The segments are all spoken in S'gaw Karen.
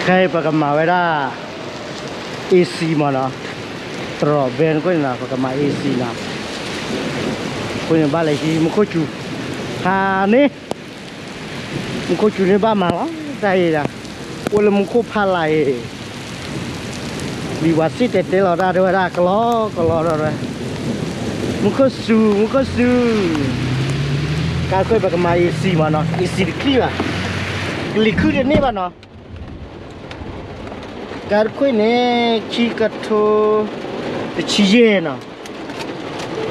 ခဲအံၤပကမၤဝဲဒၣ် AC မးနီၤ, တြီၢ် van ခိၣ်န့ၣ်နီၤ ပကမၤ AC နီၤ, အဃိန့ၣ်ဘၣ်လဲၤဟံးမူခိၣ်စူၤ, ဟးန့ၣ် မူခိၣ်စူၤန့ၣ်ဘၣ်မၤလီၤ တၢ်အံၤဒၣ်, အိၣ်လၢမူခိၣ်ဖးလၢ်အံၤ, လံာ်ဝၤစံၣ်တဲၤတဲလီၤတၢ်တဲဝဲဒၣ် ကလီကလီဒီး, မူခိၣ်စူၤ မူခိၣ်စူၤ, ကါတခိၣ်ပကမၤ AC မးနီၤ, AC တချံၣ်ဘၣ်, ကလံၤခုၣ်တန့ၢ်ဘၣ်နီၤ. ကါတခိၣ်န့ၣ် ခံကထိ တဆံယဲၢ်နီၤ,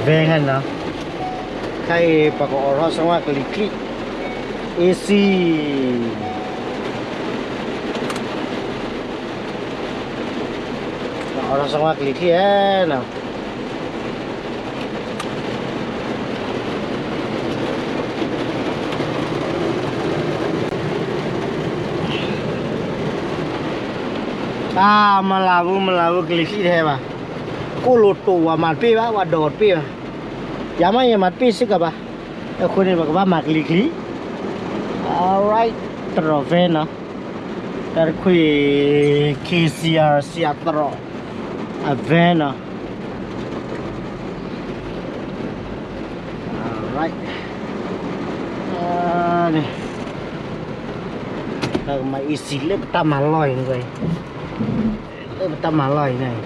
van ခါနီၤ, ခဲအံၤပကအိးထီၣ်ဆၢဝါကလံၤချံၣ် AC, အိးထီၣ်ဆၢဝါကလံၤချံၣ်ဧါနီၤ. အါ မၤလၤဝဲ မၤလၤဝဲ ကလံၤချံၣ်တဟဲဘၣ်, ကိၣ်လိာ်တိာ်ဝဲမၤတပ့ၢ်ဘၣ် ဝဲဒီးတပ့ၢ်ဘၣ်, ယၤမ့ၢ်ယမၤတပ့ၢ်စ့ၢ်ကီးဘၣ်, အဃိန့ၣ် ပကဘၣ်မၤကလံၤချံၣ်, alright, တြီၢ် van နီၤ, တၢ်တခွံၣ် KCR စံးအတြီၢ် အ van နီၤ. Alright, န့ၣ် ပကမၤ AC လၢပတၢ်မၤလီၢ်အံၤန့ၣ်, လၢပတၢ်မၤလီၢ်အံၤန့ၣ်,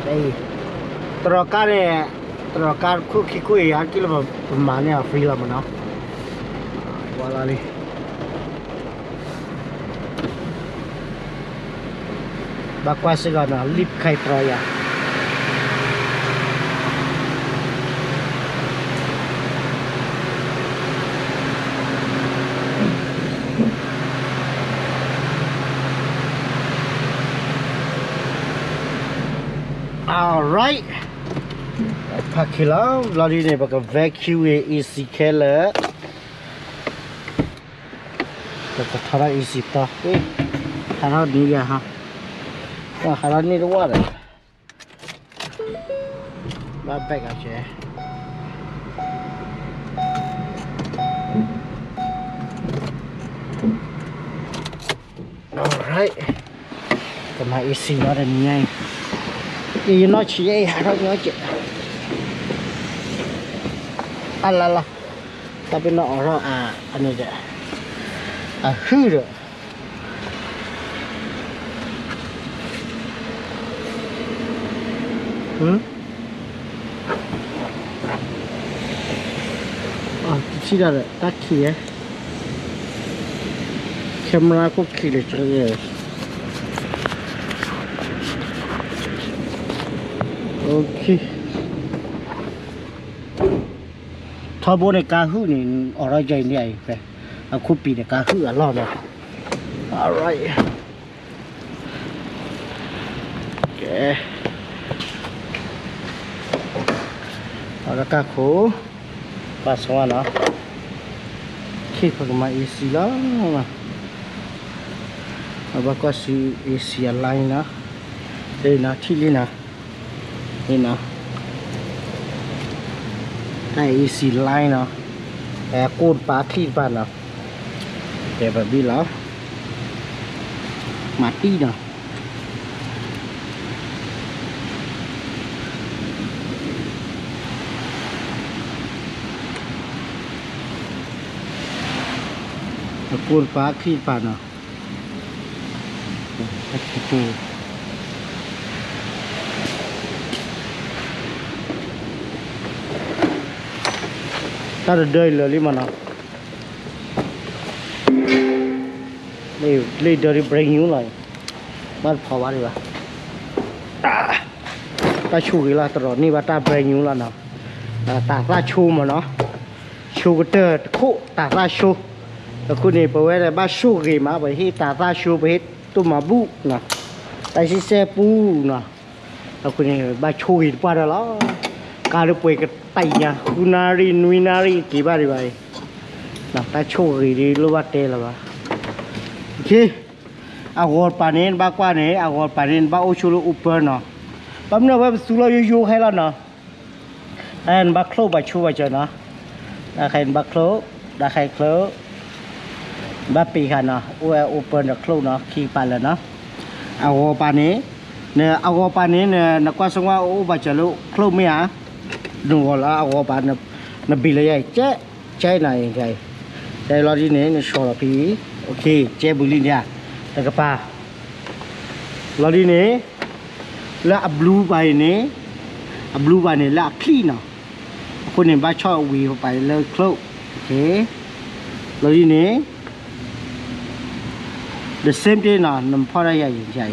တြီၢ်ကါန့ၣ်, တြီၢ်ကါတခိၣ်ခံခိၣ်အံၤ အါတက့ၢ်လၢပမၤန့ၢ်အီၤ free လီၤမးနီၤ, ဝါလီၤလံ ဘၣ်ကွၢ်စ့ၢ်ကီးနီၤ လံာ်ခဲအံၤတြီၢ်ယၤ. Alright, ဖးခံလီၤ လီၤဒ်န့ၣ် ပက vacuum ဝဲ AC ခဲလၢာ် ပကထီထီၣ် AC တီ, ဟးထီၣ်န့ၢ်ယၤဟါ, ဟးထီၣ်န့ၢ်တဝၢ်ဒီး, ဘၣ်ဘၣ်ကဲ, alright, ကမၤ AC နီၤတနံၤညါအံၤ, ယနီၢ်ဆံးအံၤ ဟးထီၣ်ညီကဲး, အလါလါ, တၢ်ပ့ၤနီၣ်အိးထီၣ်အန့ၣ်ဒီး, အဟုၣ်ဒီး တထံၣ်ဒၣ်ဒီး တၢ်ခံးဝဲ, camera ခိၣ်ခံးလၢာ်ကဲ, okay, ထီဘိန့ၣ် ကါဟုၣ်န့ၣ် အိးထီၣ်ယဲအံၤန့ၣ်အံၤဖဲ, အခိၣ်ပံၤန့ၣ် ကါဟုၣ်အလီၢ်နီၤ, alright, ကဲ, အီၣ်လၢကါခိၣ်, ပာ်ဆီဝါနီၤ, ခံပကမၤ AC လီၤ, အဘၣ်ကွၢ်စံး AC အ line နီၤ, နီၤ ထံၣ်လံနီၤ, နီၤ, တၢ် AC line နီၤ, အကိၢ်တပၤချံၣ်တပၤနီၤ, ကဲပဘံၣ်လီၤ, မၤတံၢ်နီၤ. အကိၢ်တပၤချံၣ်တပၤနီၤ, တၢ်တဒၢအံၤလၢာ်လံမးနီၤ, လၢဒၢးဒ် brand new လီၤ, ဘၣ်တဖီဘၣ်ဒံးဘၣ်, တၢ်ဆိၣ်ဂ့ၤလီၤ တရီးန့ၢ်ဘၣ်တၢ် brand new လီၤနီၤ, တၤသၣ်ဆိမးနီၤ, ဆိကတၢၢ်တခိၣ် တၤသၣ်ဆိ, အဃိန့ၣ် ပဝဲဒၣ်ဘၣ်ဆိၣ်ဂ့ၤမး ပဟ့ၣ်တၤသၣ်ဆိ ပဟ့ၣ်တိၢ်မၤဘူၣ်နီၤ, တၢ်ဆံဆဲပူနီၤ, အဃိန့ၣ် ဘၣ်ဆိၣ်ဂ့ၤတပှၢ်ဒီးလီၤ, ကါလၢပှဲၤကတၢၢ်ညါ ဃုနၣ်ရံၣ် နွံနၣ်ရံၣ် က့ၤဘၣ်ဒံးဘၣ်အံၤ, တၢ်ဆိၣ်ဂ့ၤဒ်လိၣ်ဘၣ်တဲလၢၤဘၣ်, အဂီၤတပၤန့ၣ် နဘၣ်ကွၢ်န့ၣ် အဂီၤတပၤန့ၣ် နဘၣ်အိၣ်ဆိလၢ open နီၤ, ဘၣ်မနုၤဝဲပသူလီၤယိယိခဲလီၤနီၤ, နဘၣ်ချိၣ်ဘၣ်ဆိဘၣ်စၢၤနီၤ, တၢ်ခဲအံၤနဘၣ်ချိၣ်, တၢ်ခဲအံၤချိၣ်, ဘၣ်ပ့ၤဃာ်နီၤ, အိၣ်ဝဲ open ဒီး close နီၤ, ခံကပၤလၢာ်နီၤ. အဂီၤပၤန့ၣ်, နအဂီၤပၤန့ၣ် နကွၢ်စၢၤဝဲအိၣ်ဘၣ်စၢၤလၢ close မ့ၢ်ဧါ, နဂီၤလၢအဂီၤပၤ, နဘ့ၣ်လၢယၤအံၤ ကဲ, ကဲနီၤအံၤ, ကဲလီၤဒ်န့ၣ် နဆီၣ်လီၤဖဲအံၤ, ကဲဘုလံန့ၣ်ဧါ, တကပၤ လီၤဒ်န့ၣ်, လၢအ blue ပၤအံၤန့ၣ်, အ blue ပၤန့ၣ် လၢအချံၣ်နီၤ, အဃိန့ၣ် ဘၣ်ဆီၣ်ဝံၤပၤလၢ close, လီၤဒ်န့ၣ်, ဒီး same thing နီၤ, နဖီၣ်ဒၣ်ယၤအံၤ, အ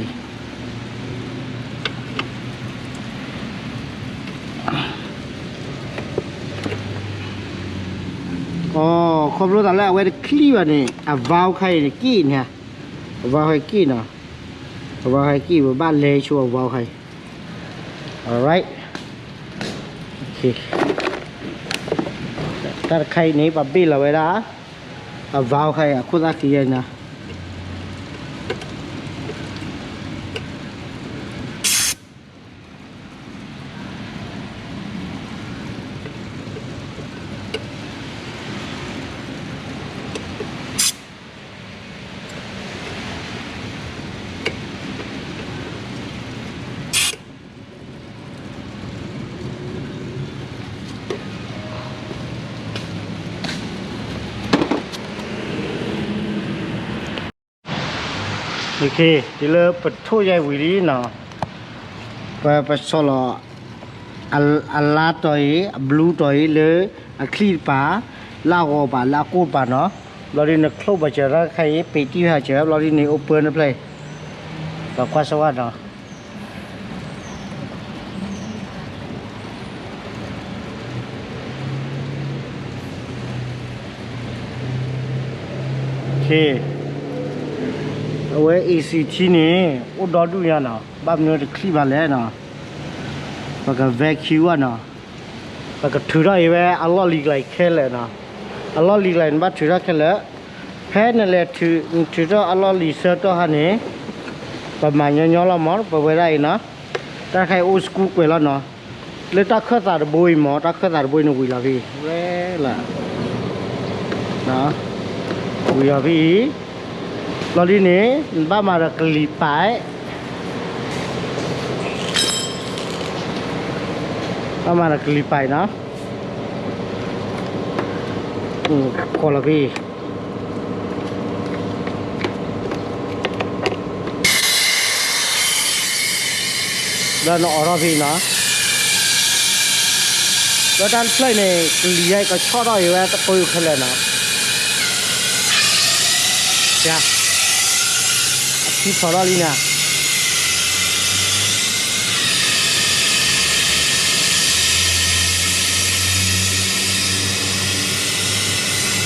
ိ ခီဖျိသးလၢအဝဲတချံၣ်ဘၣ်န့ၣ် အ valve ခါအံၤန့ၣ်က့ၣ်န့ၣ်, အ valve ခါက့ၣ်နီၤ, အ valve ခါက့ၣ် ပဘၣ်လဲၤဆိအ valve ခါအံၤ, alright, တၢ်တခါအံၤန့ၣ် ပဘ့ၣ်လီၤဝဲဒၣ် အ valve ခါအံၤ အခိၣ်သၣ်ခံယဲၢ်နီၤ. တုၤလၢပထိၣ်ယဲၢ်ဝံၤလံနီၤ, ပ ပဆီၣ်လီၤ အ အလါတီၤအံၤ, အ blue တီၤအံၤ လၢအချံၣ်တပၤ, လၢအဂီၤပၤ, လၢအကိၢ်တပၤနီၤ. ဘျီဒ်န့ၣ် close ဘၣ်စၢၤတၢ်တခါအံၤ ပ့ၤတံၢ်ဘၣ်စၢၤ, ဘျီဒ်န့ၣ် open တဖျၢၣ်အံၤ, ပကွၢ်စၢၤဝဲနီၤ. အဝဲ AC ထံန့ၣ် အိၣ်ဒီဒူၣ်ညါနီၤ, ဘၣ်မနုၤတချံၣ်ဘၣ်လဲၣ်နီၤ, ပက vacuum ဘၣ်နီၤ, ပကထုးထီၣ်အံၤဝဲအလီၢ်လံၤကျါအံၤခဲလၢာ်နီၤ, အလီၢ်လံၤကျါအံၤ နဘၣ်ထုးထီၣ်ခဲလၢာ်, ဖဲနလဲၤထုး, နထုးထီၣ်အလီၢ်လံၤဆၢကတီၢ်ခါန့ၣ်, ပမၤညီညီလီၤမး, ပဝဲဒၣ်အံၤနီၤ, တၢ်တခါအံၤ old school ကွဲးလီၤနီၤ, လၢတၢ်ခၢၣ်သးတဘိအံၤမး, တၢ်ခၢၣ်သးတဘိအံၤန့ၣ်ဝံၤလီၤဖဲအံၤ, ဝဲလၢ ဝံၤလီၤဖဲအံၤ, လီၤဒ်န့ၣ် နဘၣ်မၤဒီးကလံၤပာ်, ဘၣ်မၤဒီးကလံၤပာ်နီၤ, ဖီၣ်လီၤဖဲအံၤ ဒီးနအိးထီၣ်ဖဲအံၤနီၤ, ဒီးတၢ်တဖျၢၣ်အံၤန့ၣ် ကလံၤယါအံၤကဆီၣ်ထီၣ်အံၤဝဲတပၢၢ်ခဲလၢာ်နီၤ, အထံဖီၣ်ထီၣ်လံနီၤ.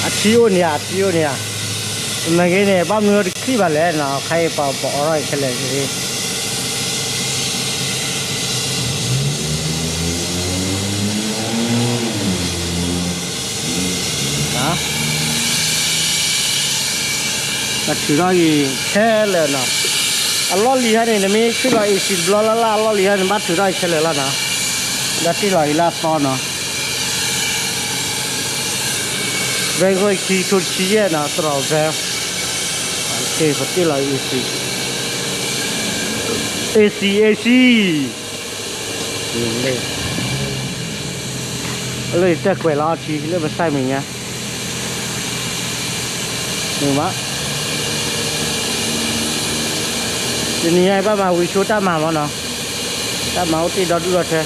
အထံအိၣ်န့ၣ်ဧါ, အထံအိၣ်န့ၣ်ဧါ, မ့ၢ်ဂ့ၤန့ၣ် ဘၣ်မနုၤတချံၣ်ဘၣ်လဲၣ်နီၤ, ခါအံၤပှၤပအိးထီၣ်အံၤခဲလၢာ်န့ၣ် ဘၣ်ထုးထီၣ်အံၤခဲလၢာ်နီၤ, အလီၢ်လံၤဟဲန့ၣ် နမ့ၢ်ဆ့ၣ်လီၤ AC တဘျီလၢ်လၢ် အလီၢ်လံၤဟဲန့ၣ် ဘၣ်ထုးထီၣ်အံၤခဲလၢာ်လီၤနီၤ, ဒီးတ့ၢ်လီၤအံၤလၢအသီနီၤ, ဘဲခိၣ်ခံထိတဆံယဲၢ်နီၤ, သရီၣ်ဘဲ, ပတ့ၢ်လီၤ AC, AC, AC, လၢတၢ်ကွဲးလီၤအီထံလၢပစၢ်မဲာ်ညါ မ့ၢ်ဘၣ်, တနံၤညါအံၤဘၣ်မၤဝံၤဆိတၢ်မၤမးနီၤ, တၢ်မၤအိၣ်တ့ၢ်ဒီဒူၣ်ဒီ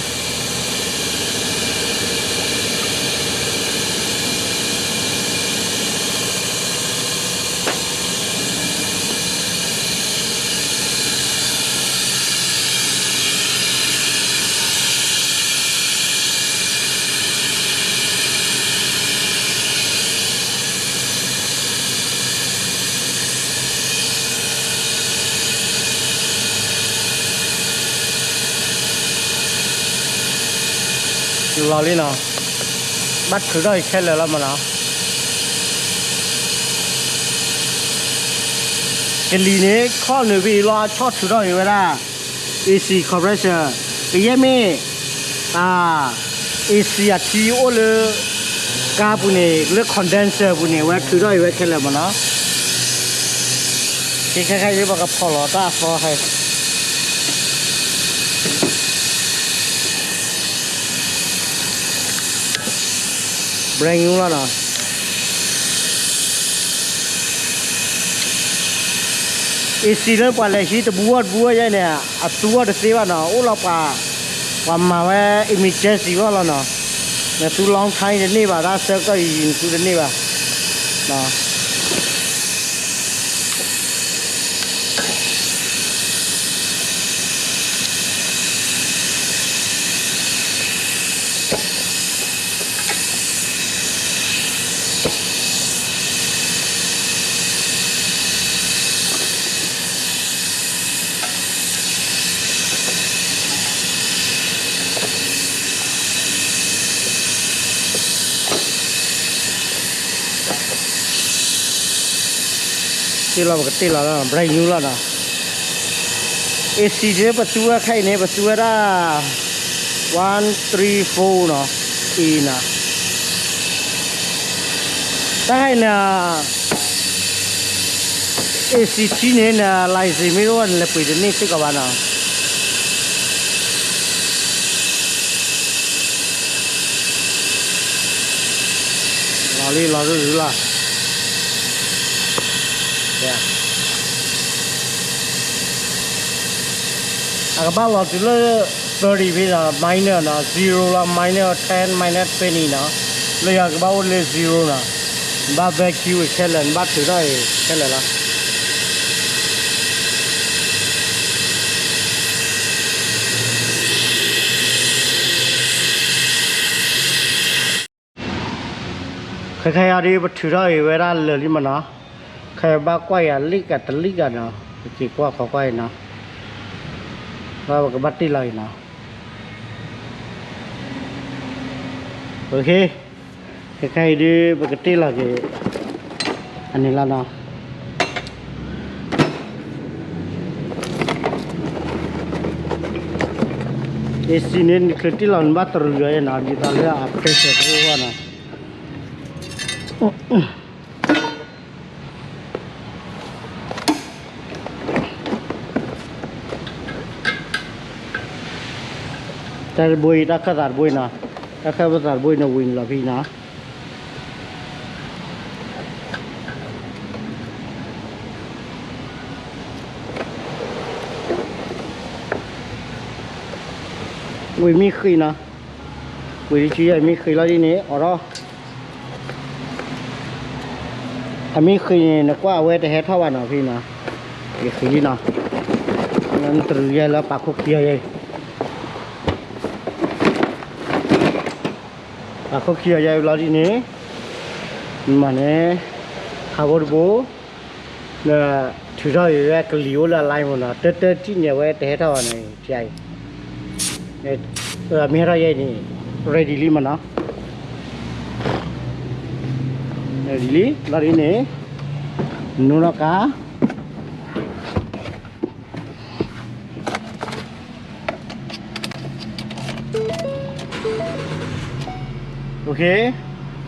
ထၢ လီၤလံနီၤ, ဘၣ်ထုးထီၣ်အံၤခဲလၢာ်လီၤမးနီၤ, ကလံၤန့ၣ် ခီၣ်နုာ်ဖဲအံၤလီၤ ဆီၣ်ထုးထီၣ်အံၤဝဲဒၣ် AC compressor, ကယဲၢ်မ့ၢ် AC အထံအိၣ်လၢ ကါပူၤန့ၣ် လၢ condenser ပူၤန့ၣ် အဝဲထုးထီၣ်အံၤဝဲခဲလၢာ်မးနီၤ, ခဲခဲအံၤ ပကဖီၣ်လီၤတၢ်အသီခဲအံၤ brand new လီၤနီၤ. AC လၢပှၤလဲၤဟံးတဘူးအီၣ်တဘူးအီၣ်ယဲန့ၣ် အသူအီၣ်တသ့ဘၣ်နီၤ, အိၣ်လီၤပှၤ ပှၤမၤဝဲ emergency ဘၣ်လီၤနီၤ. နသူ long time တန့ၢ်ဘၣ်, တၢ်ဆၢကတီၢ်အံၤ နသူတန့ၢ်ဘၣ်. တ့ၢ်လီၤ ပကတ့ၢ်လီၤလီၤ brand new လီၤနီၤ. AC ဒ်ပသူဝဲခဲအံၤန့ၣ် ပသူဝဲဒၣ် one three four နီၤ, A နီၤ. တၢ်ဟဲန့ၣ် AC ထံန့ၣ် န license မ့ၢ်အိၣ် နလဲၤပှ့ၤတန့ၢ်စ့ၢ်ကီးဘၣ်နီၤ. လီၤလံ လီၤရူၢ်ရူၢ်လီၤ. အကဘၣ်လီၤတုၤလၢ thirty ဖဲနီၤ, minus နီၤ, zero လီၤ, minus ten, minus twenty နီၤ. လၢယၤကဘၣ်အိၣ်လၢ zero နီၤ. နဘၣ် vacuum ခဲလၢာ်, နဘၣ်ထုးထီၣ်အံၤခဲလၢာ်လီၤ. ခဲခဲအံၤဒ် ပထုးထီၣ်အံၤဝဲဒၣ်လၢာ်လံမးနီၤ. ခဲအံၤဘၣ်ကွၢ်ယၤ လံၣ်ကတလံၣ်ကနီၤ, ပက့ၤကွၢ်ခီကွၢ်အံၤနီၤ. ဘၣ်ပကဘၣ်တ့ၢ်လီၤအံၤနီၤ. ခဲခဲအံၤဒ် ပကတ့ၢ်လီၤက့ၤ အန့ၣ်လီၤနီၤ. AC န့ၣ် နချုးတ့ၢ်လီၤ နဘၣ်တရူးယီၤနီၤ, ဒ်သိးလၢအ pressure တအိၣ်ဘၣ်နီၤ. တၢ်တဘိအံၤ တၢ်ခၢၣ်သးတဘိအံၤနီၤ, တၢ်ခၢၣ်သးတဘိအံၤန့ၣ် ဝံၤန့ၣ်လီၤဖဲအံၤနီၤ. ဝံၤမ့ၢ်ဃံးနီၤ, ဝံၤတစုယဲၢ်မ့ၢ်ဃံးလီၤဒ်န့ၣ် အိးထီၣ် အမ့ၢ်ဃံးန့ၣ် နကွၢ်အဝဲတဟဲထီၣ်ဘၣ်နီၤဖဲနီၤ, ယဃံးလံနီၤ, နတရူးယဲလၢပာ်ခိၣ်ခံအီၤယဲ, ပာ်ခိၣ်ခံအီၤယဲလီၤဒ်န့ၣ်, မၤန့ၣ်, ခါဘိတဘိ, နထုးထီၣ်အံၤဝဲကလံၤအိၣ်လၢအ line မးနီၤ, တၢတၢတံၢ်န့ၣ် အဝဲတဟဲထီၣ်ဘၣ်န့ၣ်, မ့ၢ်ဟဲထီၣ်ယဲအံၤန့ၣ်, ready လံမးနီၤ, ready လံ, လီၤဒ်န့ၣ်, နူထီၣ်ကါ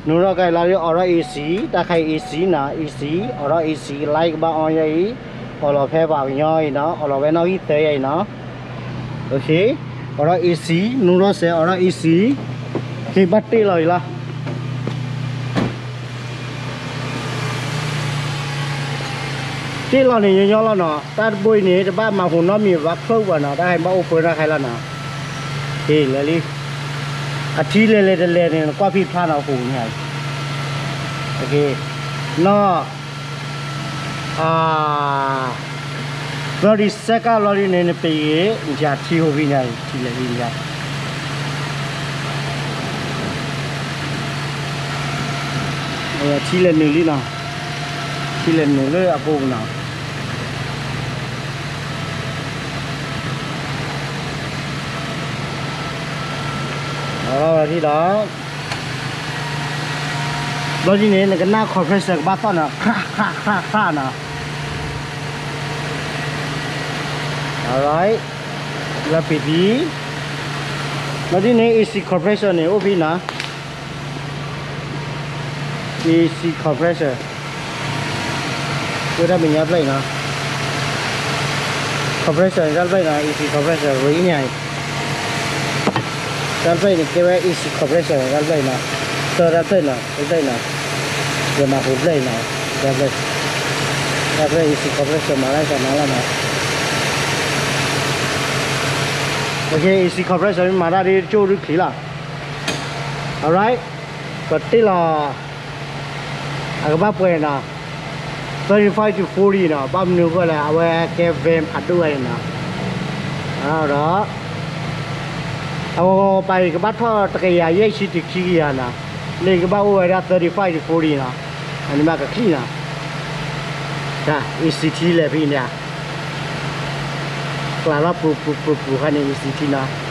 နူထီၣ်ကါအံၤလီၤဒ် အိးထီၣ် AC, တၢ်ခါအံၤ AC နီၤ, AC, အိးထီၣ် AC, line ကဘၣ် on ယဲအံၤ, အိးလီၤဖဲပှၤကညီအံၤနီၤ, အိးလီၤဝဲနီၣ်ဂံၢ်သၢယဲအံၤနီၤ, အိးထီၣ် AC, နူထီၣ်စဲး အိးထီၣ် AC, က့ၤဘၣ်တ့ၢ်လီၤအံၤလီၤ. တ့ၢ်လီၤန့ၣ်ညီညီလီၤနီၤ, တၢ်တဘိအံၤန့ၣ် တဘၣ်မၤဟူးနီတမံၤ ဘၣ်ဖျိးဘၣ်နီၤ, တၢ်ဟဲဘၣ်အိၣ်ပၢတၢ်ခဲလီၤနီၤ, က့ၤလၢာ်လံ, အထံလဲၤလဲၤတလဲၤန့ၣ် နကွၢ်ဖံးဖျါနီၤ ဟူးန့ၣ်, နီၢ် သၢ်ဒံးစဲကၣ်လီၤဒ်န့ၣ် နပ့ၤဂ့ၤ နထံဟူးဖံးန့ၣ် ထံလဲၤလံန့ၣ်, ထံလဲၤနုာ်လံနီၤ, ထံလဲၤနုာ်လၢအပူၤနီၤ. အထံဒီး ဘျီဒ်န့ၣ် နကနၣ် compressor ကဘၣ်သီၣ်နီၤ, ခြးခြးခြးခြးနီၤ. Alright, လၢပံၤပံၤ, ဘျီဒ်န့ၣ် AC compressor န့ၣ် အိၣ်ဖဲနီၤ, AC compressor, ဝဲဒၣ်မဲာ်ညါဖျၢၣ်အံၤနီၤ. compressor န့ၣ် တၢ်တဖျၢၣ်အံၤနီၤ AC compressor ရ့ညါအံၤ တၢ်တဖျၢၣ်အံၤန့ၣ် ကဲဝဲ AC compressor န့ၣ် တၢ်တဖျၢၣ်အံၤနီၤ တၢ်တဖျၢၣ်အံၤနီၤ တၢ်တဖျၢၣ်အံၤနီၤ ယမၤဟူးတဖျၢၣ်အံၤနီၤ တၢ်တဖျၢၣ် တၢ်တဖျၢၣ် AC compressor မၤတၢ်ကမၤလီၤနီၤ OK AC compressor မၤတၢ်ဒ်ကၠိဒုချံလီၤ alright ပတ့ၢ်လီၤ အကဘၣ်ပှဲၤနီၤ thirty-five to forty နီၤ ဘၣ်မနုၤအဃိလဲၣ် အဝဲကဲ van ဖးဒိၣ်ဝဲအံၤနီၤ ဒီး အဂီၤဂီၤပၤအံၤ ကဘၣ်ထီၣ်တကယၤယဲၢ်ဆံတုၤခံကယၤနီၤ လၢကဘၣ်အိၣ်ဝဲဒၣ် thirty-five to forty နီၤ အန့ၣ်မးကချံၣ်နီၤ AC ထံလဲၣ်ဖဲန့ၣ် ကျးလီၤပူၤပူၤပူၤပူၤခါန့ၣ် AC ထံနီၤ